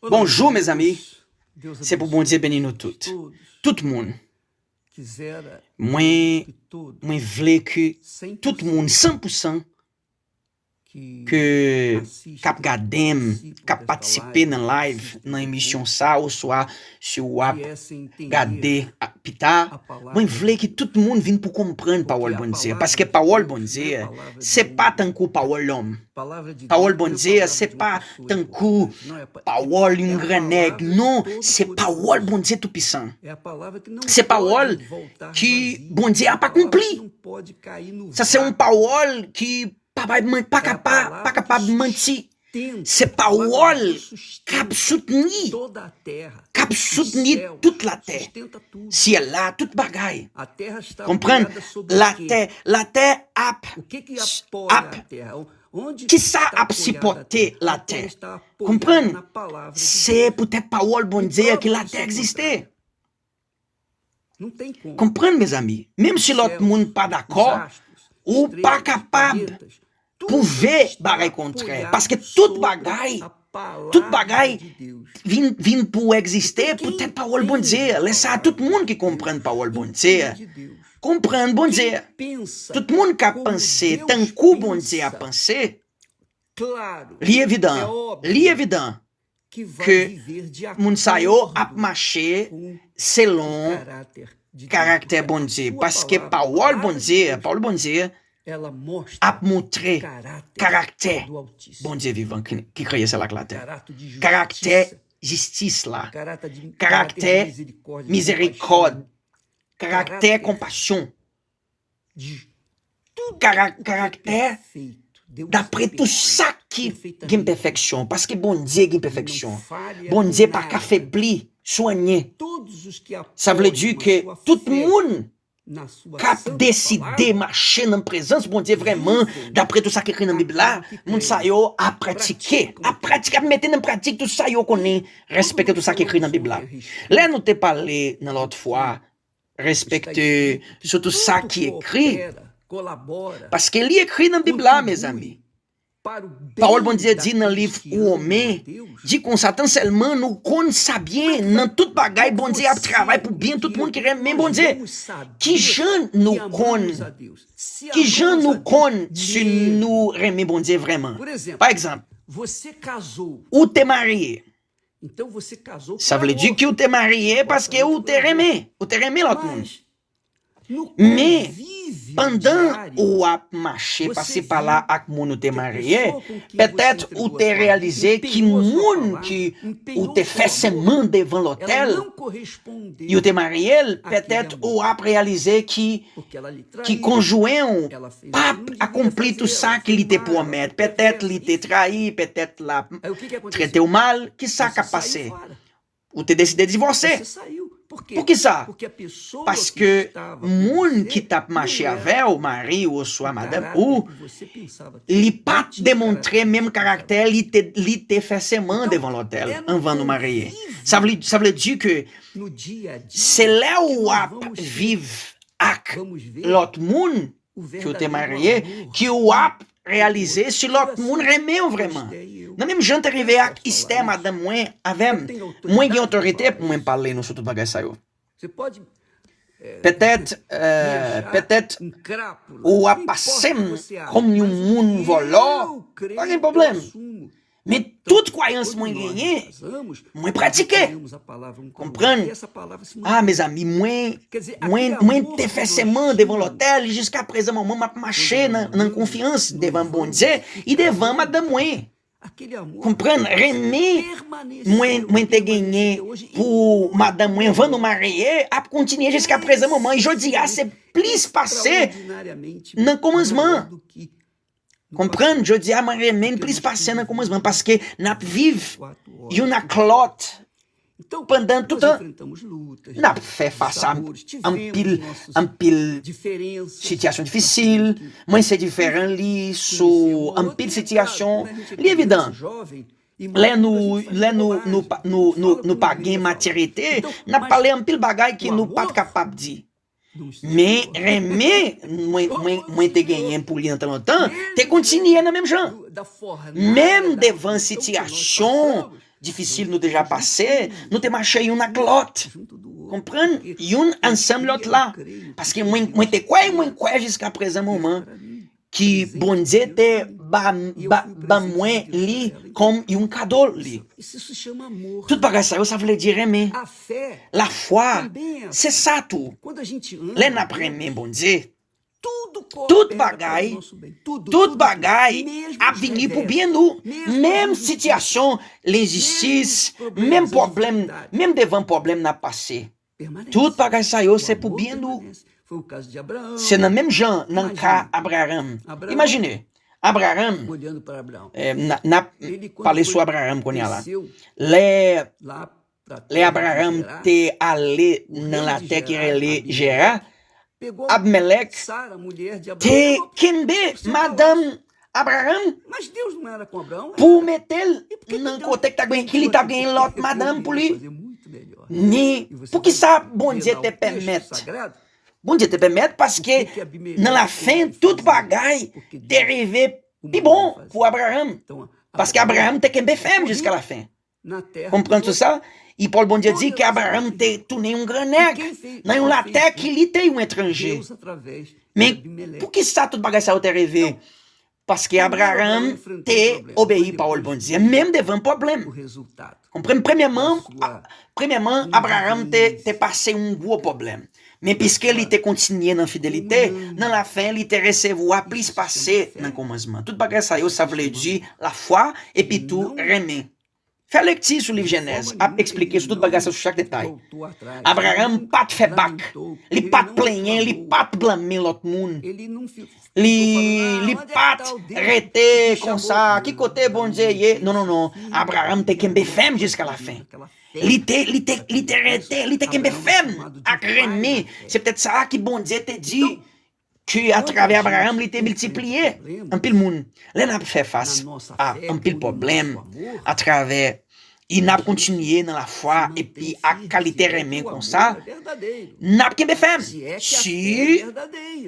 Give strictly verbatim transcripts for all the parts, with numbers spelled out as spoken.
Bonjou, mezanmi. Se pou Bondye beni nou tout. Tout moun. Mwen, mwen vle ke tout moun, san pou san, ke k ap gade m, k ap patisipe nan live, nan emisyon sa, oswa si w ap gade a- pita, mwen vle ke tout moun vin pou konprann pawòl Bondye. Paske pawòl Bondye, se pa tankou pawòl lòm. Pawòl Bondye, se pa tankou pawòl yon gran nèg. Non, se pawòl Bondye Toupisan. Se pawòl ki Bondye ap akonpli. Sa se yon pawòl ki pa, pa, pa, ka pa, pa kapab manti. Se pawòl k ap soutni, k ap soutni tout latè. Syèl la, tout bagay. Konprann? Latè, latè ap, ap, kisa ap sipòte latè? Konprann? Se poutèt pawòl Bondye ki latè egziste. Konprann, mezanmi. Menm si lòt moun pa dakò, ou pa kapab pwouve bagay kontrè. Paske tout bagay, tout bagay vin, vin pou egziste poutèt pawòl Bondye. Lè sa a, tout moun ki konprann pawòl Bondye, konprann Bondye. Tout moun k ap panse tankou Bondye ap panse, li evidan, li evidan ke moun sa yo ap mache selon karaktè Bondye. Paske pawòl Bondye, pawòl Bondye ap montre karaktè Bondye vivan ki, ki kreye syèl ak latè. Karaktè jistis la, karaktè mizerikòd, karaktè konpasyon, kara- karaktè dapre tou sa ki gen pèfeksyon, paske Bondye gen pèfeksyon. Bondye pa ka febli, swanye. Sa vle di ke tout moun k ap deside mache nan prezans Bondye vrèman, dapre tou sa ki ekri nan Bib la, moun sa yo ap pratike, ap pratike, ap mete nan pratik tou sa yo konnen, respekte tou sa ki ekri nan Bib la. Lè nou te pale nan lòt fwa, respekte sou tou sa ki ekri. Paske li ekri nan Bib la, mezanmi. Pawòl Bondye di nan liv Women, di konsa, tan sèlman nou konn sa byen, nan tout bagay, Bondye ap travay pou byen tout moun ki renmen Bondye. Kijan nou konn, kijan nou konn si nou renmen Bondye vrèman? Pa egzanp, ou te marye. Sa vle di ke ou te marye paske ou te renmen, ou te renmen lòt moun. Men, pandan ou ap mache pase pa la ak moun ou te marye, petèt ou te reyalize ki moun ki ou te fè sèman devan lotèl, yo te marye l, petèt ou ap reyalize ki, ki konjwen w p ap akonpli tou sa ke li te pwomèt. Petèt li te trayi, petèt l ap trete w mal. Kisa k ap pase? Ou te deside divòse. Poukisa? Paske moun ki t ap mache avè w, mari w oswa madanm ou, li pa t demontre menm karaktè li te, li te fè sèman devan lotèl anvan nou marye. Sa vle, sa vle di ke se lè w ap viv ak lòt moun ke w te marye ke w ap reyalize si lòt moun renmen w vrèman. Nan menm jan te rive ak Esther, madanm mwen, avè m. Mwen gen otorite pou mwen pale nou sou tout bagay sa yo. Petèt, euh, petèt ou ap pase m kòm yon moun vòlò, pa gen pwoblèm. Men tout kwayans mwen genyen, mwen pratike. Konprann? Ah, mezanmi, mwen, mwen, mwen te fè sèman devan lotèl, jiska prezan manman m ap mache nan, nan konfyans devan Bondye, e devan madanm mwen. Konprann? Renmen mwen, mwen te genyen pou madanm mwen anvan nou marye, ap kontinye jiska prezan manman. E jodi a, se plis pase nan kòmansman. Konprann? Jodi a, mwen renmen l plis pase nan kòmansman, paske n ap viv youn ak lòt pandan tout tan. N ap fè fas a anpil, anpil sitiyasyon difisil. Mwen se diferan li sou anpil sitiyasyon. Li evidan. Lè nou, lè nou, nou pa, nou, nou, nou pa gen matirite, n ap pale anpil bagay ke nou pa t kapab di. Men renmen mwen, mwen, mwen te genyen pou li nan tan lontan, te kontinye nan menm jan. Menm devan sitiyasyon difisil nou deja pase, nou te mache youn ak lòt. Konprann? Youn ansanm lòt la. Paske mwen, mwen te kwè, mwen kwè jiska prezan moman ki Bondye te ba, ba, ban mwen li kòm yon kado li. Tout bagay sa yo, sa vle di renmen. Lafwa, se sa tou. Lè n ap renmen Bondye, tout bagay, tout bagay ap vini pou byen nou. Menm sitiyasyon lenjistis, menm pwoblèm, menm devan pwoblèm n ap pase. Tout bagay sa yo se pou byen nou. Se nan menm jan nan ka Abraram. Imajine, Abraram, eh, n a, n ap pale sou Abraram kounye a la. Lè, lè Abraram te ale nan latè ki rele Jera, Abmelèk te kenbe madanm Abraram pou mete l nan kote k t ap gen, ki li t ap gen lòt madanm pou li. Men poukisa Bondye te pèmèt? Bondye te pèmèt paske nan lafen tout bagay te rive pi bon pou Abraram. Paske Abraram te kenbe fèm jiska lafen. Konprann sou sa? Epòl Bondye di ke Abraram te tounen yon gran nèg nan yon latè ki li te yon etranje. Men poukisa tout bagay sa yo te rive? Paske Abraram te obeyi pawòl Bondye, menm devan pwoblèm. Konprann? Premyèman, a, premyèman, Abraram te, te pase yon gwo pwoblèm. Men piske li te kontinye nan fidelite, nan lafen, li te resevwa plis pase nan kòmansman. Tout bagay sa yo, sa vle di lafwa epi tou renmen. Fè lekti sou liv Jenèz, ap eksplike sou tout bagay sa, sou chak detay. Abraram pa t fè bak, li pa t plenyen, li pa t blanmen lòt moun. Li, li pa t rete konsa, ki kote Bondye ye? Non, non, non. Abraram te kenbe fèm jiska lafen. Li te, li te, li te rete, li te kenbe fèm ak renmen. Se petèt sa ki Bondye te di ke atravè Abraram, li te miltipliye anpil moun. Lè n ap fè fas a anpil pwoblèm atravè, e n ap kontinye nan lafwa epi ak kalite renmen konsa, n ap kenbe fèm. Si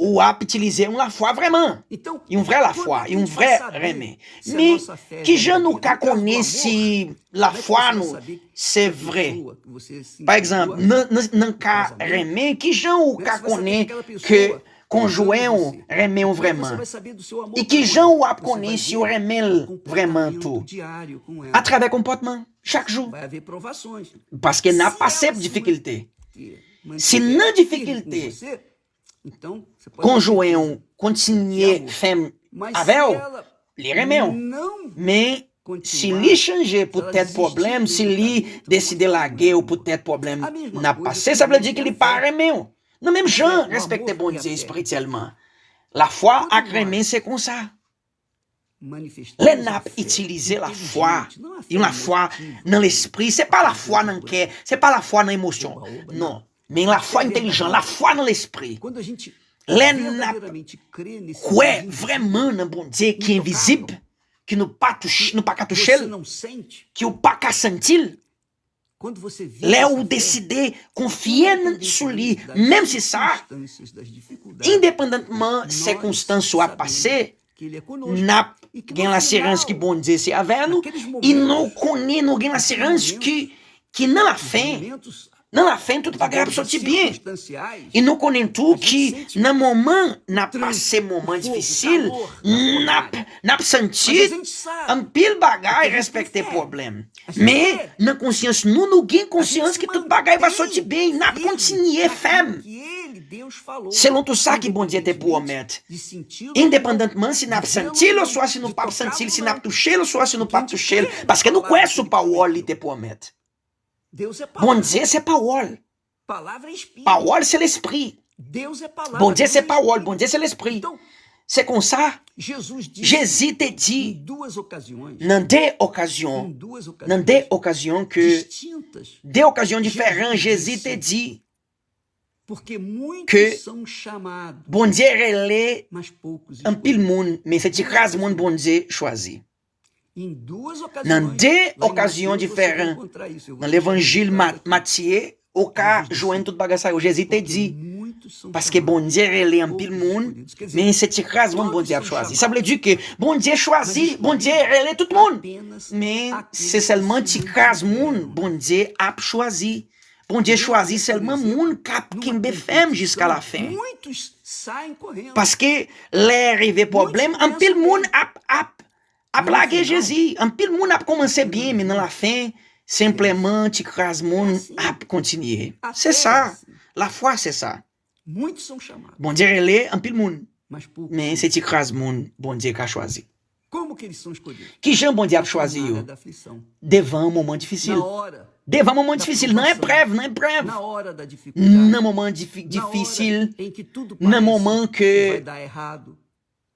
w ap itilize yon lafwa vrèman, yon vrè lafwa, yon vrè renmen. Men, kijan nou ka konnen si lafwa nou se vre? Pa egzanp, nan, nan, nan ka renmen, kijan ou ka konnen ke konjwen w renmen w vrèman? E kijan w ap konnen si w renmen l vrèman tou? Atravè konpòtman, chak jou. Paske n ap pase difikilte. Si nan difikilte, konjwen w kontinye fèm avè w, li renmen w. Men si li chanje poutèt pwoblèm, si li deside lage w poutèt pwoblèm n ap pase, sa vle di ke li pa renmen w. Nan menm jan, respekte Bondye espirityèlman. Lafwa ak renmen se konsa. Lè n ap itilize lafwa, yon lafwa nan lespri, se pa lafwa nan kè, se pa lafwa nan emosyon. Non. Men lafwa entèlijan, lafwa nan lespri. Lè n ap kwè vrèman nan Bondye ki envizib, ki nou pa touche, nou pa ka touche l, ki ou pa ka santi l, lè ou deside konfye n sou li, menm si sa, endepandantman sikonstans ou ap pase, n ap gen lasirans ke Bondye se avè nou, e nou konnen, nou gen lasirans ke, ke nan lafen, nan lafen, tout bagay ap soti byen. E nou konnen tou ke nan moman n ap pase moman difisil, n ap, n ap santi anpil bagay, respekte pwoblèm. Men, nan konsyans nou, nou gen konsyans ke tout bagay va soti byen, n ap kontinye fèm. Selon tou sa ke Bondye te pwomèt. Endepandantman si n ap santi l, oswa si nou p ap santi l, si n ap touche l, oswa si nou p ap touche l. Paske nou kwè sou pawòl li te pwomèt. Bondye se pawòl. Pawòl se lespri. Bondye se pawòl, Bondye se lespri. Se konsa, Jezi te di nan de okazyon, nan de okazyon ke, de okazyon diferan, Jezi te di ke Bondye rele anpil moun, men se ti kras moun Bondye chwazi. Nan de okazyon diferan, nan levanjil Ma-, Matye, ou ka jwenn tout bagay sa yo. Jezi te di, Paske Bondye rele anpil moun, men se ti kras moun Bondye ap chwazi. Sa vle di ke Bondye chwazi, Bondye rele tout moun. Men se sèlman ti kras moun Bondye ap chwazi. Bondye chwazi sèlman moun k ap kenbe fèm jiska lafen. Paske lè rive pwoblèm, anpil moun ap, ap, ap lage Jezi. Anpil moun ap kòmanse byen, men nan lafen, senpleman, ti kras moun ap kontinye. Se sa. Lafwa, se sa. Bondye rele anpil moun, men se ti kras moun Bondye ka chwazi. Kijan Bondye ap chwazi yo? Devan yon moman difisil. Devan moman difisil, nan eprèv, nan eprèv. Nan moman difi- difisil, nan moman ke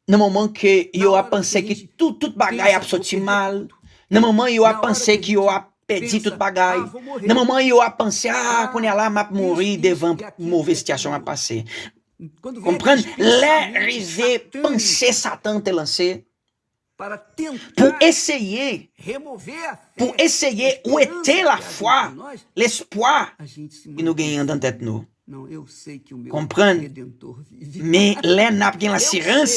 nan moman ke yo ap panse ki tout, tout bagay ap soti mal, nan moman yo ap panse ki yo ap pèdi tout bagay, nan moman yo ap panse, a, kounye a la, m ap mouri devan move sitiyasyon m ap pase. Konprann? Lè rive panse Satan te lanse pou eseye, pou eseye wete lafwa, lespwa ki nou genyen andan tèt nou. Konprann? Men lè n ap gen lasirans,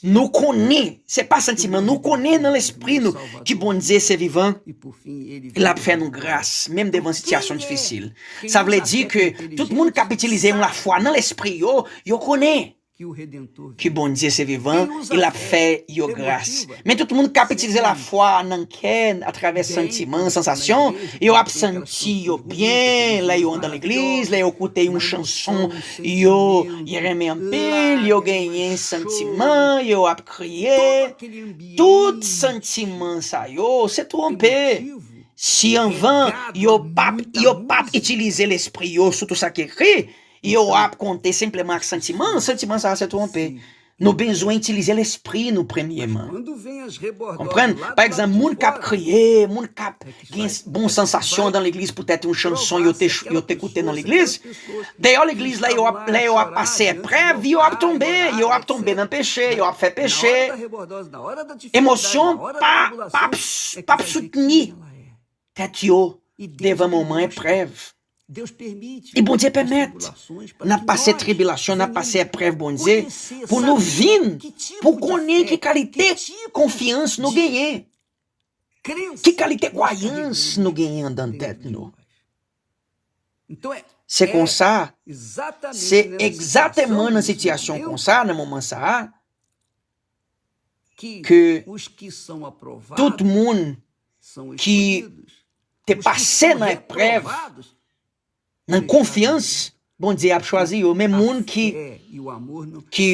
nou konnen, se pa santiman, nou konnen nan lespri nou ki Bondye se vivan, l ap fè nou gras, menm devan sitiyasyon difisil. Sa vle di ke tout moun k ap itilize yon lafwa nan lespri yo, yo konnen ki Bondye se vivan, e l ap fè yo gras. Men tout moun k ap itilize lafwa nan kè, atravè santiman, sansasyon, yo ap santi yo byen lè yo andan legliz, lè yo koute yon chanson yo, yo renmen anpil, yo genyen santiman, yo ap kriye. Tout santiman sa yo, se twonpe. Si anvan, yo p ap, yo p ap itilize lespri yo, sitou sa ki ekri, yo ap konte senpleman ak santiman. Santiman sa a se twonpe. Nou bezwen itilize lespri nou premyeman. Konprann? Pa egzanp, moun k ap kriye, moun k ap gen bon sansasyon dan legliz poutèt yon chanson yo te, yo te koute nan legliz. Deyò legliz la, yo ap, lè yo ap pase eprèv, yo ap tonbe, yo ap tonbe nan peche, yo ap fè peche. Emosyon pa, p ap, p ap soutni tèt yo devan moman eprèv. E Bondye pèmèt n ap pase tribilasyon, n ap pase eprèv Bondye, pou nou vin, pou konnen ki kalite konfyans nou genyen, ki kalite kwayans nou genyen andan tèt nou. Se konsa, se egzakteman nan sitiyasyon konsa, nan moman sa a, ke tout moun ki te pase nan eprèv, nan konfyans, Bondye ap chwazi yo. Men moun ki, ki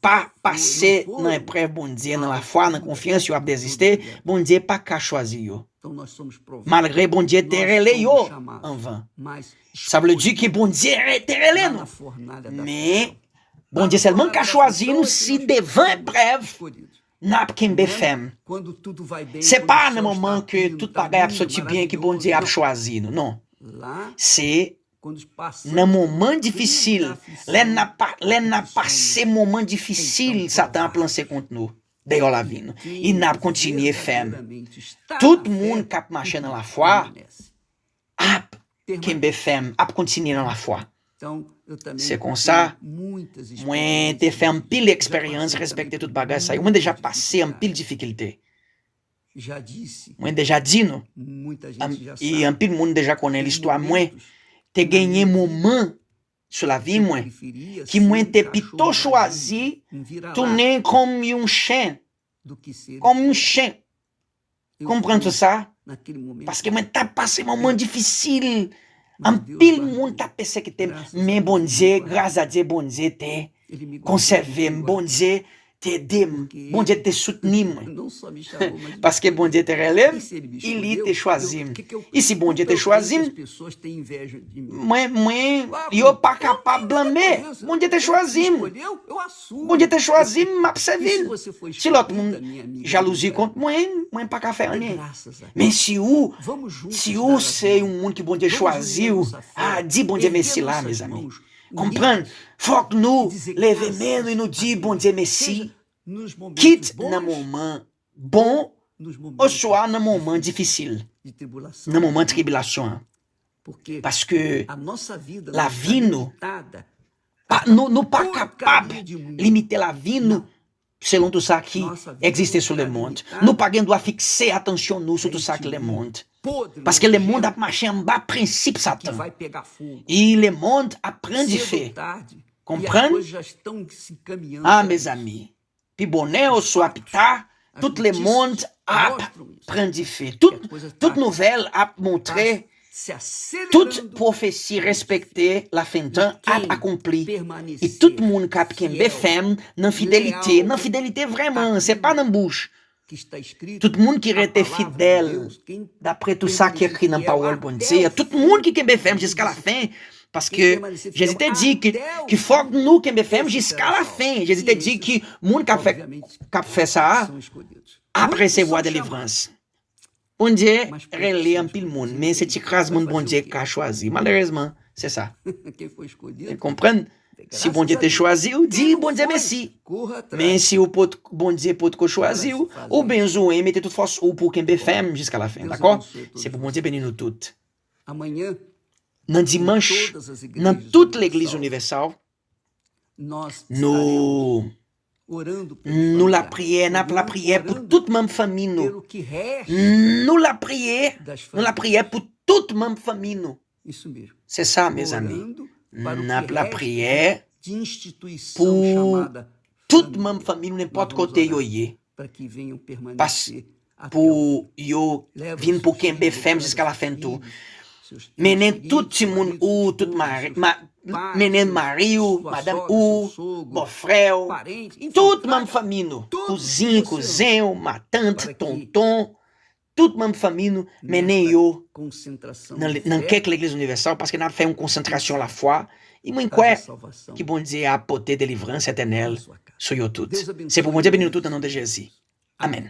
pa pase nan eprèv Bondye, nan lafwa, nan konfyans, yo ap deziste, Bondye pa ka chwazi yo. Malgre Bondye te rele yo anvan. Sa vle di ke Bondye re- te rele nou. Men, Bondye sèlman ka chwazi nou si devan eprèv, n ap kenbe fèm. Se pa nan moman ke tout bagay ap soti byen ke Bondye ap chwazi nou, non. Se nan moman difisil, lè n ap pa- lè n ap pase moman difisil Satan ap lanse kont nou, deyò lavi nou, e n ap kontinye fèm. Tout moun k ap mache nan lafwa ap kenbe fèm, ap kontinye nan lafwa. Se konsa, mwen te fè anpil eksperyans, respekte tout bagay sa yo. Mwen deja pase anpil difikilte. Mwen deja di nou, e anpil moun deja konnen listwa mwen. Te genyen moman sou lavi mwen ki mwen te pito chwazi tounen kòm yon chen, kòm yon chen. Konprann tout sa? Paske mwen t ap pase moman difisil. Anpil moun t ap pèsekite m. Men Bondye, gras a Dye, Bondye te konsève m. Bondye te ede m. Bondye te soutni mwen. Paske Bondye te rele m, e li te chwazi m. E si Bondye te chwazi m, mwen, mwen, yo pa kapab blanme. Bondye te chwazi m. Bondye te chwazi m, m ap sèvi l. Si lòt moun jalouzi kont mwen, mwen pa ka fè anyen. Men si ou, si ou se yon moun ki Bondye chwazi w, a, di Bondye mèsi la, mezanmi. Konprann, fòk nou leve men nou e nou di Bondye mèsi. Kit nan moman bon, oswa nan moman difisil, nan moman tribilasyon an. Paske lavi nou Pa, nou, nou pa kapab limite lavi nou selon tout sa ki egziste sou lemonn. Nou pa gen dwa fikse atansyon nou sou tout sa ki lemonn. Paske lemonn ap mache anba prensip Satan. E lemonn ap pran dife. Konprann? Ah, mezanmi. Pi bonè oswa pi ta, tout lemonn ap pran dife. Tout, tout nouvèl ap montre, tout pwofesi respekte lafen tan ap akonpli. E tout moun k ap kenbe fèm nan fidelite, nan fidelite vrèman, se pa nan bouch. Tout moun ki rete fidèl, dapre tout sa ki ekri nan pawòl Bondye, tout moun ki kenbe fèm jiska lafen, paske Jezi te di ki, ki fòk nou kenbe fèm jiska lafen. Jezi te di ki moun k ap fè, k ap fè sa a ap resevwa delivrans. Bondye rele anpil moun, men se ti kras moun Bondye ka chwazi. Malerezman, se sa. Ou konprann? Si Bondye te chwazi w, di Bondye mèsi. Men si w pot, Bondye potko chwazi w, ou bezwen mete tout fòs ou pou w kenbe fèm jiska lafen, dakò? Se pou Bondye beni nou tout. Nan dimanch, nan tout legliz inivèsal, nou, nou lapriyè, n ap lapriyè pou tout manm fanmi nou. Nou lapriyè, nou lapriyè pou tout manm fanmi nou. Se sa, mezanmi. N ap lapriyè pou tout manm fanmi nou, nenpòt kote yo ye. Pas, pou yo vin pou kenbe fèm jiska lafen tou. Mennen tout timoun ou, tout mari, ma, mennen mari ou, madanm ou, bòfrè w, tout manm fanmi nou, kouzin, kouzen w, matant, tonton, tout manm fanmi nou, mennen yo nan, nan kèk legliz inivèsal, paske n ap fè yon konsantrasyon lafwa. E mwen kwè ki Bondye ap pote delivrans etènèl sou yo tout. Se pou Bondye beni nou tout nan non de Jezi. Amèn.